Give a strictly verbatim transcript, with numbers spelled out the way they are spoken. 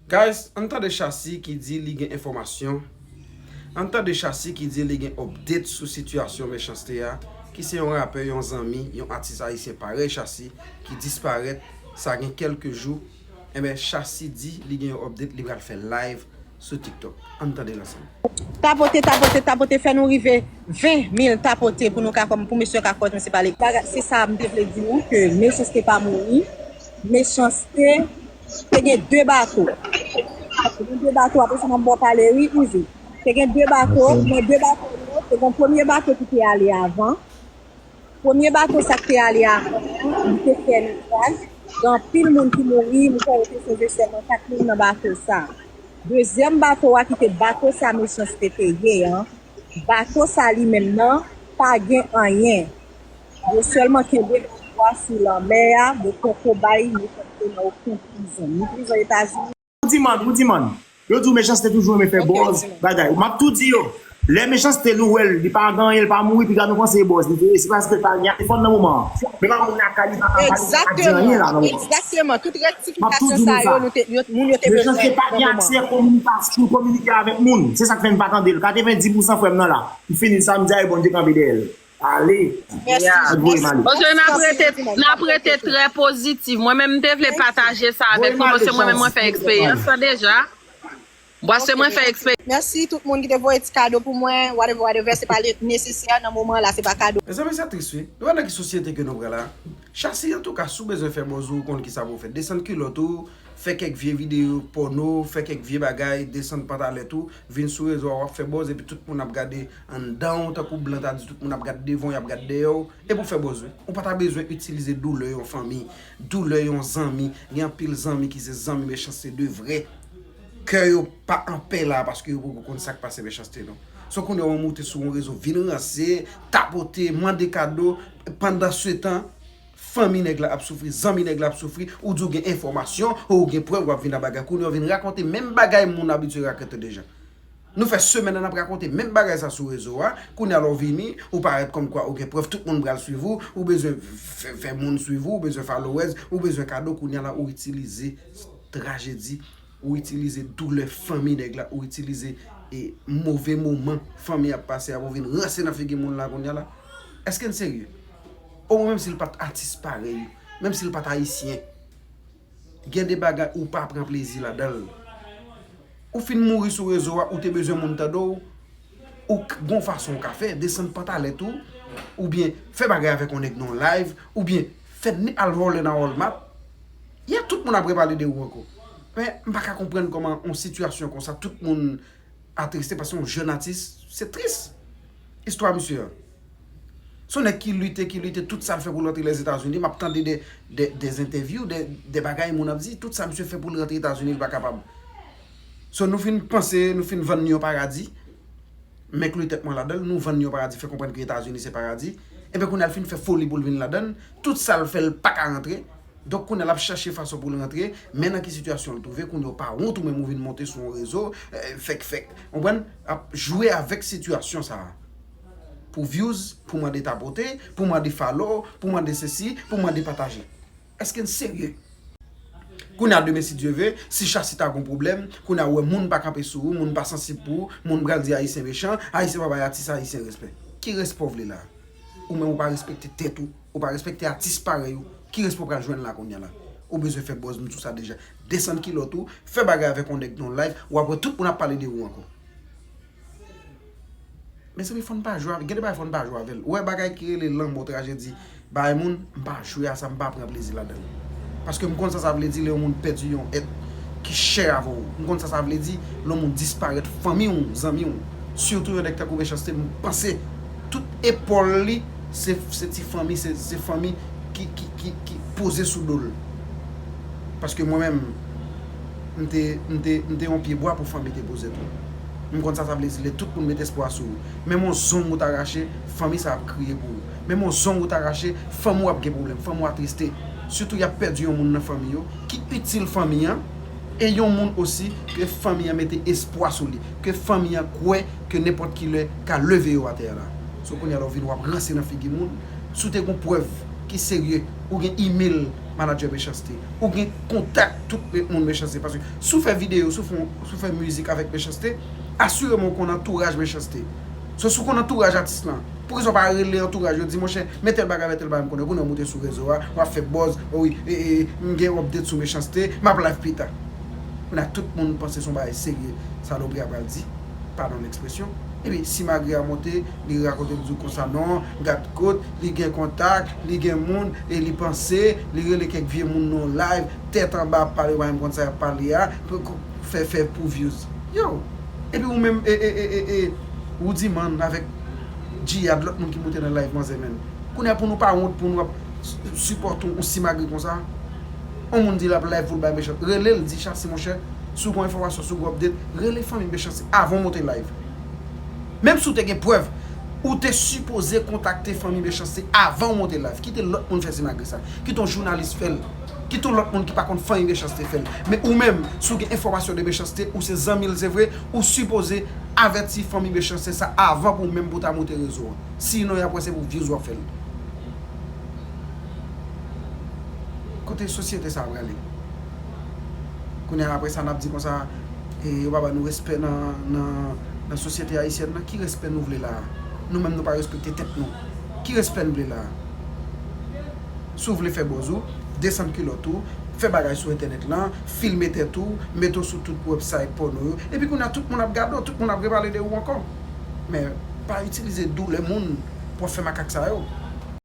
Guys, ann tande Shassy ki di li gen enfòmasyon. Ann tande Shassy ki di li gen update sou sitiyasyon Mechanste a, ki se yon rapè, yon zanmi, yon atis ayisyen parèy Shassy, ki disparèt, sa gen kèlke jou. Enben, Shassy di li gen yon update, li pral fè live sou TikTok. Ann tande l ansanm. Tapote, tapote, tapote, fè nou rive ven mil tapote pou nou ka kòm, pou mesye ka kòmanse pale. Bagay, se sa m te vle di nou, ke Mechanste pa mouri. Mechanste te gen de bato. Te gen de bato, apre sa m ap ba w pale, wi, Izo. Te gen de bato, men de bato yo, te gen premye bato ki te ale avan. Premye bato sa k te ale avan an, li te fè naufrage. Gen anpil moun ki mouri, m kwè yo te sonje sèlman kat moun nan bato sa. Dezyèm bato a ki te bato sa Mechanste te ye an, bato sa li menm nan, pa gen anyen. Yo sèlman kenbe bato a sou lanmè a, yo poko bay Mechanste nan okenn prizon. Ni prizon Etazini, Ou di man, ou di man. Yo di w Mechanste toujou renmen fè buzz, bagay. M ap tou di yo. Lè Mechanste nou wè l, li pa gen anyen, li pa mouri, piga nou panse e buzz li te ye. Se paske l pa gen iPhone nan moman an. Men pa moun lakay li pa ka pale, li pa ka di anyen la nan moman an. Egzakteman. Tout rektifikasyon sa yo, nou te, yo, moun yo te bezwen nan moman an. Mechanste pa gen aksè kominikasyon, pou kominike avèk moun. Se sa k fè n pa tande l. Katrevenndis pousan frè m nan la. M fini sa, m di a e Bondye kanpe dèyè l. Ale. Mèsi. Mèsi. Paske n ap rete, n ap rete trè pozitif. Mwen menm, m te vle pataje sa avèk nou, paske mwen menm, mwen fè eksperyans lan deja. Paske mwen fè eksperyans. Mèsi tout moun ki te voye ti kado pou mwen, whatever, whatever, se pa le-, nesesè nan moman la, se pa kado. Mezanmi, sa tris, wi. Nou wè nan ki sosyete ke nou pran la. Shassy, antouka, si w bezwen fè buzz ou, ou konn ki sa pou w fè. Desann kilòt ou, fè kèk vye videyo pòno, fè kèk vye bagay, desann pantalèt ou, vin sou rezo a, w ap fè buzz, epi tout moun ap gade anndan w, tankou blan ta di, tout moun ap gade devan w, y ap gade dèyè w, epi w fè buzz, wi. Ou pa ta bezwen itilize doulè yon fanmi, doulè yon zanmi. Gen anpil zanmi ki se zanmi Mechanste de vrè. Kè yo pa anpè la, paske yo poko konn sa k pase Mechanste, non. So, kounye a w moute sou yon rezo, vin ranse, tapote, mande kado, pandansetan, fanmi nèg la ap soufri, zanmi nèg la ap soufri, ou di w gen enfòmasyon, ou gen prèv, w ap vin a bagay. Kounye a w vin rakonte menm bagay moun abitye rakonte deja. Nou fè semèn an n ap rakonte menm bagay sa sou rezo a, kounye a la w vini, ou parèt kòmkwa ou gen prèv, tout moun pral swiv ou, ou bezwen fè, fè moun swiv ou, ou bezwen followers, ou bezwen kado, kounye a la ou itilize trajedi, ou itilize doulè fanmi nèg la, ou itilize, e, move moman fanmi ap pase a pou vin ranse nan figi moun la kounye a la. Èske n serye? Omwen menm si l pa t atis parèy ou, menm si l pa t ayisyen, gen de bagay ou pa pran plezi ladan l. Ou fin mouri sou rezo a, ou te bezwen moun tande w, ou k-, gon fason w ka fè, desann pantalèt ou, oubyen fè bagay avèk yon nèg nan yon live, oubyen fè n al vòlè nan Walmart. Ya, tout moun ap repale de ou ankò. Men, m pa ka konprann kòman yon sitiyasyon konsa, tout moun atriste paske yon jèn atis, se tris. Istwa misye a. Se yon nèg ki lite, ki lite, tout sa l fè pou l rantre Lèzetazini. M ap tande de, de, de entèvyou, de, de bagay moun ap di, tout sa misye fè pou l rantre Etazini, li pa kapab. So, nou fin panse, nou fin vann li yon paradi. Men kle tèt mwen ladan l, nou vann li yon paradi, fè konprann ke Etazini se paradi. Enben, kounye a l fin fè foli pou l vin ladan l. Tout sa l fè, l pa ka rantre. Donk, kounye a l ap chache fason pou l rantre, men nan ki sitiyasyon l twouve, kounye a w pa wont ou menm ou vin monte sou yon rezo, eh, fèk fèk. Konprann? Ap jwe avèk sitiyasyon sa a. Pou views, pou mande tapote, pou mande follow, pou mande sesi, pou mande pataje. Èske n serye? Kounye a demen, si Dye ve, si Shassy ta gon pwoblèm, kounye a ou wè moun pa kanpe sou ou, moun pa sansib pou ou, moun pral di Ayisyen mechan, Ayisyen pa bay atis Ayisyen respè. Ki respè w vle la? Ou menm ou pa respekte tèt ou, ou pa respekte atis parèy ou, ki respè w pral jwenn la kounye a la? Ou bezwen fè buzz, m di w sa deja. Desann kilòt ou, fè bagay avèk yon nèg nan yon live, w ap wè tout moun ap pale de ou ankò. Mezanmi, fò n pa jwe avè, gen de bagay fò n pa jwe avè l. Ou wè bagay ki rele lanmò, trajedi, bagay moun, m pa jwe a sa, m pa pran plezi ladan l. Paske m konn sa sa vle di lè yon moun pèdi yon èt ki chè avè w. M konn sa sa vle di lè yon moun disparèt, fanmi w, zanmi w. Sitou yon nèg tankou Mechanste, m panse tout epòl li, se, se ti fanmi, se, se fanmi ki, ki, ki, ki poze sou do l. Paske mwen menm, m te, m te, m te yon pye bwa pou fanmi te poze tou. M konn sa sa vle di lè tout moun met espwa sou ou. Menm yon zong ou ta rache, fanmi sa ap kriye pou ou. Menm yon zong ou ta rache, fanmi w ap gen pwoblèm, fanmi w atriste. Sitou y ap pèdi yon moun nan fanmi yo, ki itil fanmi an, e yon moun osi ke fanmi an mete espwa sou li, ke fanmi an kwè ke nenpòt ki lè ka leve yo atè a la. So kounye a la w vin w ap ranse nan figi moun. Si w te gon prèv ki serye, ou gen email, manadjè Mechanste. Ou gen kontak tout me- moun Mechanste. Paske si w fè videyo, si w fè, si w fè mizik avèk Mechanste, asireman w konn antouraj Mechanste. So, si w konn antouraj atis lan, poukisa w pa rele antouraj yo, di, monchè, men tèl bagay, men tèl bagay m konnen. Kounye a w moute sou rezo a, w ap fè buzz, o wi, e, e, m gen update sou Mechanste, m ap live pita. Kounye a tout moun panse se yon bagay serye, salopri a pral di, padon lekspresyon. Epi, simagri a monte, li rakonte, li di w konsa, non, gad kot, li gen kontak, li gen moun, e li panse, li rele kèk vye moun nan yon live, tèt anba ap pale, w pa menm konn sa y ap pale a, pou, pou, fè, fè pou views. Yo! Epi ou menm, e, e, e, e, e, Rudiman avèk Jihad, lòt moun ki moute nan live manzè, menn. Kounye a pou nou pa wont, pou nou ap s- sipòte yon simagri konsa. Yon moun di l ap live pou l bay Mechanste. Rele l, di Chasi, monchè, si w gen enfòmasyon, si w gen update, rele fanmi Mechanste avan w monte live. Menm si w te gen prèv, ou te sipoze kontakte fanmi Mechanste avan w monte live. Kite lòt moun fè simagri sa. Kite yon jounalis fè l. Kite yon lòt moun ki pa konn fanmi Mechanste fè l. Men ou menm, si w gen enfòmasyon de Mechanste, ou se zanmi l, se vre, ou sipoze avèti fanmi Mechanste sa avan pou menm pou ta moute rezo a. Sinon, y ap wè se pou views w ap fè l. Kote sosyete sa a prale? Kounye a, apre sa, n ap di konsa, e, yo pa ba nou respè nan, nan, nan sosyete ayisyèn nan. Ki respè nou vle la a? Nou menm, nou pa respekte tèt nou. Ki respè n vle la a? Si w vle fè buzz ou, desann kilòt ou, fè bagay sou entènèt lan, filme tèt ou, mete w sou tout website pòno yo. Epi kounye a, tout moun ap gade w, tout moun ap repale de ou ankò. Men, pa itilize doulè moun pou w ap fè makak sa yo.